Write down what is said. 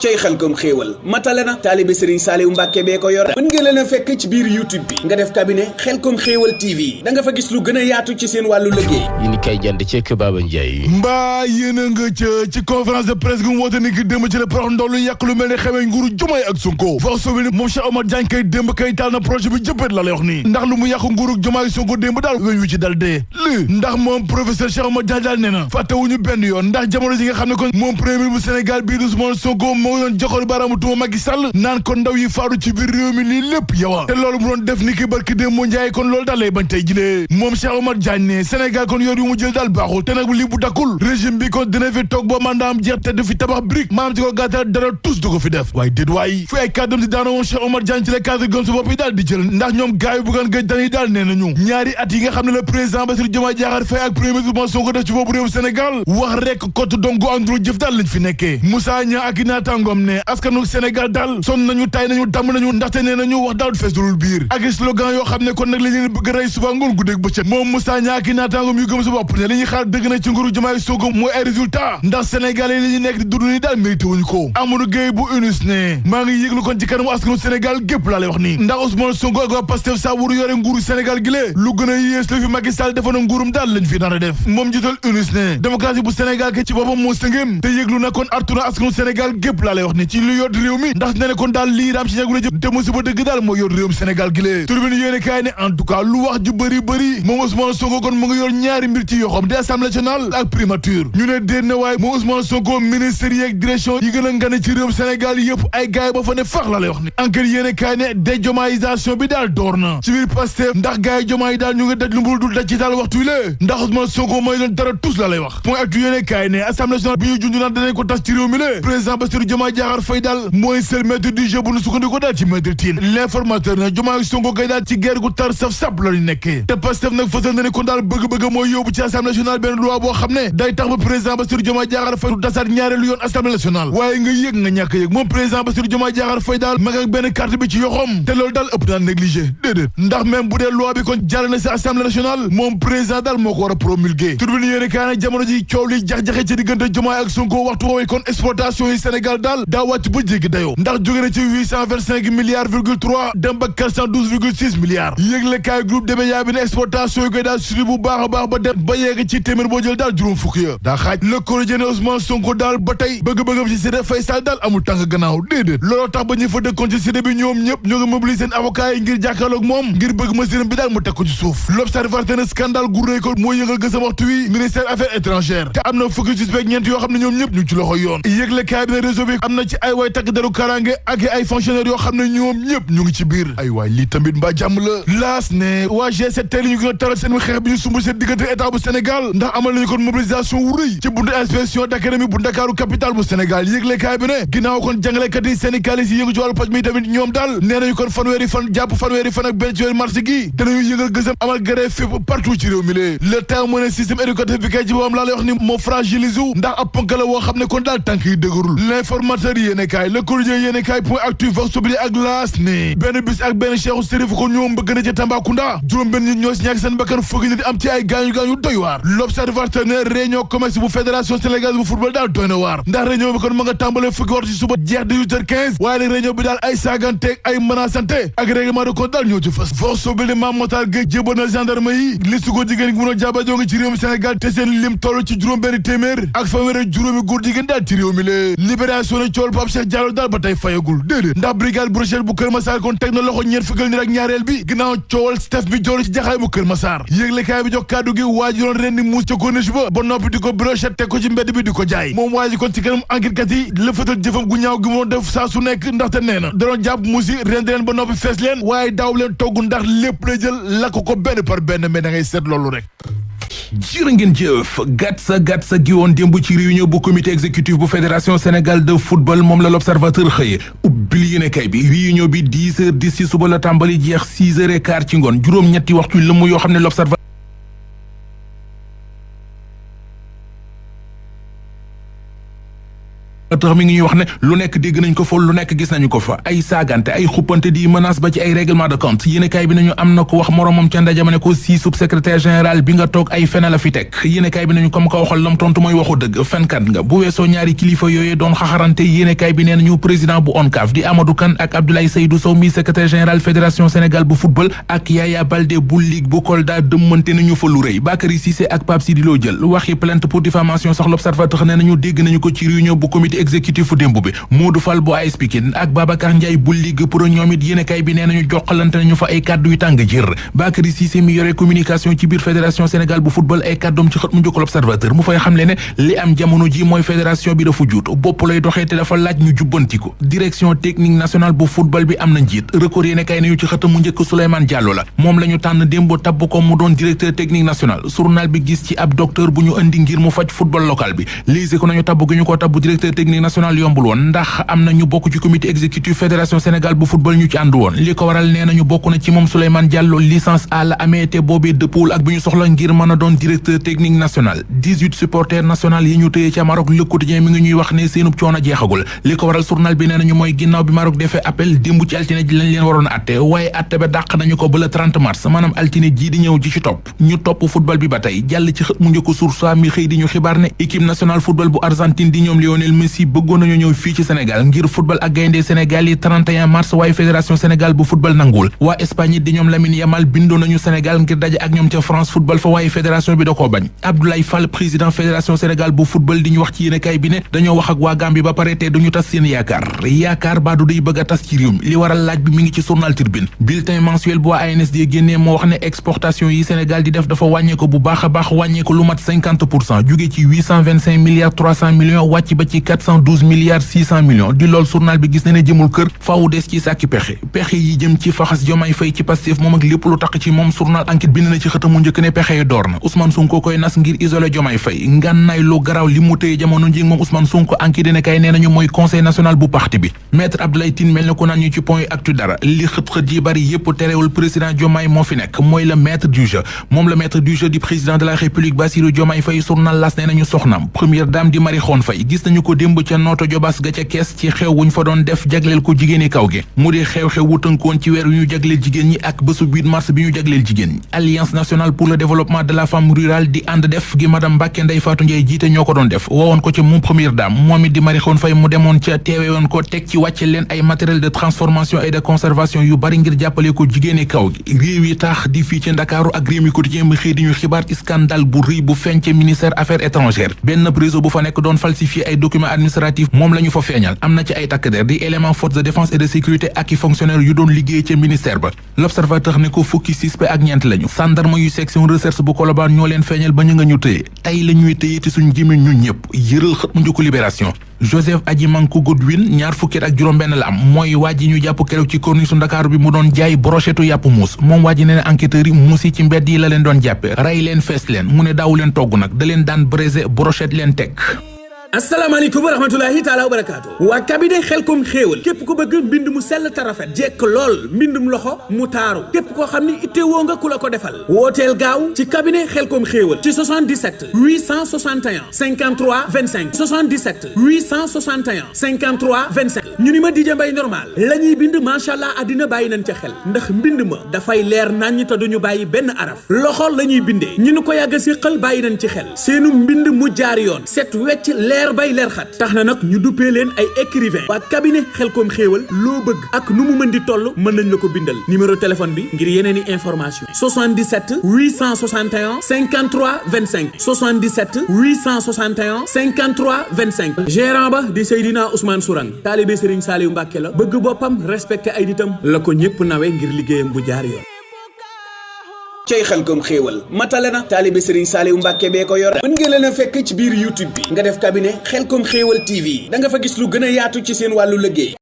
cey Xelcom xéewal matale na taalibe Serigne Saliou Mbàkke bee ko yor mën ngeen leen a fekk ci biir YouTube bi nga def cabinet Xelcom xéewal TV da nga fa gis lu gën a yaatu ci seen wàllu liggéey yi ni kay jënd ci Baba Ndiaye mbaa yéen a nga ci conférence de presse gu mu woote ni ki démb ci la prox ndollu yàq lu mel ne xamee nguuru Diomaye ak Sonko wax sobi ni moom Cheikh Omar Diagne kay démb kay taal na projet bi jëppët la lay wax nii ndax lu mu yàq nguuru Diomaye Sonko démb daal weñ wu ci dal dee li ndax moom professeur Cheikh Omar Diagne daal nee na fàttewuñu benn yoon ndax jamono ji nga xam ne kon moom premier ministre bu Sénégal bii Ousmane Sonko moo doon joxoon baaraamu tuuma Macky Sall naan kon ndaw yi faatu ci biir réew mi lii lépp yow te loolu mu doon def ni ki barki démb moo njaay kon loolu daal lay bañ tey jilee moom Cheikh Omar Diagne ne Sénégal kon yoon yu mu jël daal baaxul te nag lii bu dakkul régime bi kon dina fi toog ba mandaam jeex te du fi tabax brique maanaam ci ko gàttal dara tous du ko fi def waaye déet waay fu ay kàddam di daana moom Cheikh Omar Diagne ci la cadre gëm sa bopp yi daal di jël ndax ñoom gaay yu buggaan gëj dañuy daal nee nañu ñaari at yi nga xam ne le président Bassirou Diomaye Diakhar Faye ak premier ministre Ousmane Sonko def ci boobu réew Sénégal wax rek kott donc andru jëf daal lañ fi nekkee Moussa Niang ak i naataangoom ne askanu Sénégal daal son nañu tay nañu damm nañu ndaxte nee nañu wax daal fees dulul biir ak slogan yoo xam ne kon nag la leen bëgg rey suba ngoon guddeeg bëccëg moom Moussa Niang ak i naataangoom yu gëm sa bopp ne li ñuy xaar dëgg na ci nguuru Diomaye Sonko mooy ay résultat ndax Sénégalais yi li ñu nekk di dund ni daal mérité wuñu ko Amadou Gueye bu UNIS ne maa ngi yëglu kon ci kanamu askanu Sénégal gépp laa lay wax nii ndax Ousmane Sonko ak waa Pastef saa wuru yore nguuru Sénégal gi lée lu gën a yées la fi Macky Sall defoon na nguurum daal lañ fi nar a def moom jiital UNIS ne démocratie bu Sénégal ke ci boppam moo sëngéem te yëglu na kon artuna askanu Sénégal gépp laa lay wax ni ci lu yot réew mi ndax ne ne kon daal lii raam ci ñagu la jëm te musiba dëgg daal moo yor réewum Sénégal gi lée turbine yéene kaay ne en tout cas lu wax ju bëri moom Ousmane Sonko kon mu ngi yor ñaari mbir ci yoo xam di Assemblée nationale ak primature ñu ne déet na waaye moom Ousmane Sonko ministère yi ak direction yi gën a ngane ci réewum Sénégal yëpp ay gaay ba fa ne fax la lay wax ni enquête yéene kaay ne déjomaïsation bi daal door na ci biir Pastef ndax gaay jomaay daal ñu ngi daj lu mbul dul daj ci daal waxtu wi lée ndax Ousmane Sonko mooy leen dara tous la lay wax point actu yéene kaay ne Assemblée nationale bi ñu junj naan danañ ko tas ci réew mi lée président Bassirou Diomaye Diakhar Faye daal mooy seul maître du jeu bu nu sukkandiko daal ci maître Tine l'informateur ne Diomaye Sonko kay daal ci guerre gu tar saf-sap la ñu nekkee te Pastef nag fësal na ne kon daal bëgg-bëgg mooy yóbbu ci Assemblée nationale benn loi boo xam ne day tax ba président Bassirou Diomaye Diakhar Faye du tasaat ñaareelu yoon Assemblée nationale waaye nga yëg nga ñàkk yëg moom président Bassirou Diomaye Diakhar Faye daal ma nga ak benn carte bi ci yoxoom te loolu daal ëpp naa négligé déedéet ndax même bu dee loi bi kon jàll na si Assemblée nationale moom président daal moo ko war a promulguer turbine yéene kaa ne jamono ji coow li jax-jaxe ci diggante Diomaye ak Sonko waxtu woowee kon exploitation yi Sénégal daal daa wàcc ba jéggi dayoo ndax jóge na ci 825 milliards virgule 3 dem ba 412 virgule 6 milliards yéegle kaay groupe de médias bi ne exploitation yi koy daal suñu bu baax a baax ba dem ba yegg ci téeméer boo jël daal juróom fukki ya daa xaaj le Quotidien Ousmane Sonko daal ba tey bëgg-bëggam ci Cité Faye Sall daal amul tànk gannaaw déedéet looloo tax ba ñu fa dëkkoon ci cité bi ñoom ñëpp ñoo ngi mobiliser seen avocat yi ngir jàkkaarloog moom ngir bëgg masiram bi daal mu teg ko ci suuf l'Observateur ne scandale gu rëy ko moo yëngal gësam waxtu wi ministère affaires étrangères te am na fukki suspect ñeent yoo xam ne ñoom ñëpp ñu ci loxo yoon yëgle kaay bi ne réseau bi am na ci ay waay takk daru karange ak ay fonctionnaires yoo xam ne ñoom ñëpp ñu ngi ci biir ay waay lii tamit mbaa jàmm la laas ne waa G7 tey li ñu gën a taral seen xeex bi ñu sumb seen diggante état bu Sénégal ndax amal nañu kon mobilisation wu rëy ci buntu inspection d'académie bu Ndakaaru capitale bu Sénégal yëgle kaay bi ne ginnaaw kon jàngalekat yi syndicalistes yi yëngu ci wàllu paj mi tamit ñoom daal nee nañu kon fanweeri fan jàpp fanweeri fan ak benn ci weeru mars gi danañu yëngal gësam amal grève fépp partout ci réew mi lee le temps moo ne système éducatif bi kay ci boobam laa lay wax ni moo fragilise ndax ab ponk la woo xam ne kon daal tànk yi dëgërul l'informateur yéene kaay le Quotidien yéene kaay point actu vox populi ak laas ne benn bis ak benn cheikhu sérif ko ñoom bëgg na ci Tambacounda juróom benn nit ñoo si ñàkk seen bakkan fukki nit am ci ay gaañu doy waar l'observateur ne réunion commerce bu fédération sénégalaise bu football daal doy na waar ndax réunion bi kon ma nga tàmbalee fukki waxtu ci suba jeex 18h15 waaye nag réunion bi daal ay saaganteeg ay menacante ak règlement de compte daal ñoo ci fës vox populi Mame Matar Gueye jébal na gendarme yi listu góor jigéen gi mun a jaaba jonge ci réewum Sénégal te seen lim toll ci juróom benn téeméer ak fanweer juróomi góor jigéen daal ci réew mi la libération ne cool Pape Cheikh Diallo daal ba tey fayagul déedéet ndax brigade brochette bu Kër Massar kon teg na loxo ñeent fukkal nit ak ñaareel bi ginnaaw coowal Steph bi joolu ci jaxaay bu Kër Massar yéegle kaay bi jox kàddu gi waa ji doon ren ni muus ca corniche ba noppi di ko brochette teg ko ci mbedd bi di ko jaay moom waa ji kon ci kanam enquête kat yi la fëtal jëfam gu ñaaw gi mu doon def saa su nekk ndaxte nee na da doon jàpp muus yi ren leen ba noppi fees leen waaye daaw leen togg ndax lépp la jël lakk ko benn par benn mais da ngay seet loolu rek jërë ngeen jëf gatsa gi woon démb ci réunion bu comité exécutif bu fédération Sénégal de football moom la l'observateur xëye ubbil yéenekaay bi réunion bi 10h10 ci suba la tàmbali jeex 6h15 ci ngoon juróom-ñetti waxtu lëmm yoo xam ne l'observateur tax mi ngi ñuy wax ne lu nekk dégg nañ ko fa lu nekk gis nañu ko fa ay saagante ay xuppante di menace ba ci ay règlement de compte yéenekaay bi nañu am na ko wax moromam ca ndajama ne ko si sous-secrétaire général bi nga toog ay fena la fi teg yéenekaay bi nañu comme ko waxal lam tontu mooy waxu dëgg fenkat nga bu weesoo ñaari kilifa yooyee doon xaxarante yéenekaay bi nee nañu président bu ONCAV di Amadou Kane ak Abdoulaye Seydou Sow mi secrétaire général fédération Sénégal bu football ak Yaya Baldé bu ligue bu Kolda dëmmante nañu fa lu rëy Bakary Cissé ak Pape Sidi Lo jël waxi plainte pour diffamation sax l'Observateur nee nañu dégg nañu ko ci réunion bu comité exécutif fu démb bi Modou Fall bu AS Pikine ak Babacar Ndiaye bu ligue pour ñoom it yéenekaay bi nee nañu joxalante nañu fa ay kàddu yu tàng jër Bakary Cissé mi yore communication ci biir fédération Sénégal bu football ay kàddoom ci xët mu njëkk l'Observateur mu fay xamle ne li am jamono ji mooy fédération bi dafa juut bopp lay doxee te dafa laaj ñu jubbanti ko direction technique nationale bu football bi am na njiit record yéenekaay nañu ci xëtam mu njëkk Souleymane Diallo la moom la ñu tànn démb tabb ko mu doon directeur technique national journal bi gis ci ab docteur bu ñu indi ngir mu faj football local bi lise ko nañu tabb gi ñu ko tabb directeur technique national yombul woon ndax am na ñu bokk ci comité exécutif fédération Sénégal bu football ñu ci ànd woon li ko waral nee nañu bokk na ci moom Souleymane Diallo licence à la amee te boobee dëppul ak bi ñu soxla ngir mën a doon directeur technique national 18 supporters national yi ñu tëye ca Maroc Le Quotidien mi ngi ñuy wax ne seenub coono jeexagul li ko waral journal bi nee nañu mooy ginnaaw bi Maroc defee appel démb ci altine ji lañ leen waroon a atte waaye atte ba dàq nañu ko ba le 30 mars maanaam altine jii di ñëw ji ci topp ñu topp football bi ba tey jàll ci xët mu njëkk Source A mi xëy di ñu xibaar ne équipe nationale football bu Argentine di ñoom Lionel Messi bëggoon nañu ñëw fii ci Sénégal ngir football ak gaynde Sénégal yi 31 mars waaye fédération Sénégal bu football nanguwul waa Espagne di ñoom Lamine Yamal bindoon nañu Sénégal ngir daje ak ñoom ca France football fa waaye fédération bi da koo bañ Abdoulaye Fall président fédération Sénégal bu football di ñu wax ci yéenekaay bi ne dañoo wax ak waa Gambie ba pare te duñu tas seen yaakaar baadu day bëgg a tas ci réew mi li waral laaj bi mi ngi ci journal Tribune bulletin mensuel bu waa ANSD génnee moo wax ne exportation yi Sénégal di def dafa wàññeeku bu baax a baax wàññeeku lu mat 50% jóge ci 825 milliards 300 millions wàcc ba ci 412 milliards 600 millions di lool journal bi gis na ne jëmul kër faaw des ci sàkki pexe yi jëm ci faxas Diomaye Faye ci Pastef moom ak lépp lu tax ci moom journal Enquête bind na ci xëtamu njëkk ne pexe yi door na Ousmane Sonko koy nas ngir isoler Diomaye Faye ngànnaay lu garaaw li mu tëye jamono ji moom Ousmane Sonko Enquête dina kay nee nañu mooy conseil national bu parti bi maître Abdoulaye Tine mel na ko naan ñu ci point actu dara li xët-xët yi bari yépp terewul président Diomaye moo fi nekk mooy le maître du jeu moom le maître du jeu di président de la République Bassirou Diomaye Faye journal L'As nee nañu soxnaam première dame di Marie Khone Faye gis nañu ko démb ca nooto jobas ga ca kees ci xew wuñ fa doon def jagleel ko jigéeni kaw gi mu di xew-xew wu tënkoon ci weer yu ñu jagleel jigéen ñi ak bésu 8 mars bi ñu jagleel jigéen ñi Alliance nationale pour le développement de la femme rurale di ànd def gi madame Mbacké Ndeye Fatou Ndiaye jiite ñoo ko doon def woowoon ko ca moom première dame moom it di Marie Khone Faye mu demoon ca teewewoon ko teg ci wàcce leen ay matériel de transformation et de conservation yu bari ngir jàppale ko jigéeni kaw gi réew yi tax di fii ci Ndakaaru ak réew mi quotidien mi xëy di ñu xibaar scandale bu rëy bu feeñ ca ministère affaires étrangères benn réseau bu fa nekk doon falsifier ay documents administratifs moom la ñu fa feeñal am na ci ay takk der di élément force de défense et de sécurité ak i fonctionnaires yu doon liggéey ca ministère ba l'observateur ne ko fukki suspect ak ñeent lañu gendarme yu section recherche bu Colobane ñoo leen feeñal ba ñu nga ñu tëye tey la ñuy tëye ci suñ gémmiñ ñun ñëpp yëral xët mu njëkku libération Joseph Adjimankou Godwin ñaar fukki at ak juróom-benn la am mooy waa ji ñu jàpp keroog ci corniche Ndakaaru bi mu doon jaay brochetu yàpp muus moom waa ji nee na enquêteurs yi muus yi ci mbedd yi la leen doon jàppe rey leen fees leen mu ne daawu leen togg nag da leen daan braisé brochette leen teg. asalaamaaleykum wa rahmatulahi taala wa barakaatu waa cabinet Xelcom xéewal képp ku bëgg mbind mu sell te rafet jekk lool mbindum loxo mu taaru képp koo xam ni ittewoo nga ku la ko defal wooteel gaaw ci cabinet Xelcom xéewal ci 77 861 53 25 77 861 53 25 ñu ni ma DJ Mbaye normal la ñuy bind macha allah àddina bàyyi nañ ca xel ndax mbind ma dafay leer naññ te duñu bàyyi benn araf loxo la ñuy bindee ñu ni ko yàgg a siqal bàyyi nañ ci xel seenu mbind mu jaar yoon set wecc leer bay leer xat tax na nag ñu duppee leen ay écrivain waa cabinet Xelcom xéewal loo bëgg ak nu mu mën di toll mën nañ la ko bindal numéro téléphone bi ngir yeneen i information 77 861 53 25 77 861 53 25 gérant ba di Seydina Ousmane Sourang taalibe Serigne Saliou Mbacké la bëgg boppam respecté ay nitam la ko ñëpp nawe ngir liggéeyam bu jaar yoon cey Xelcom xéewal matale na taalibe Serigne Saliou Mbacké bee ko yor mën ngeen leen a fekk ci biir YouTube bi nga def cabinet Xelcom xéewal TV da nga fa gis lu gën a yaatu ci seen wàllu liggéey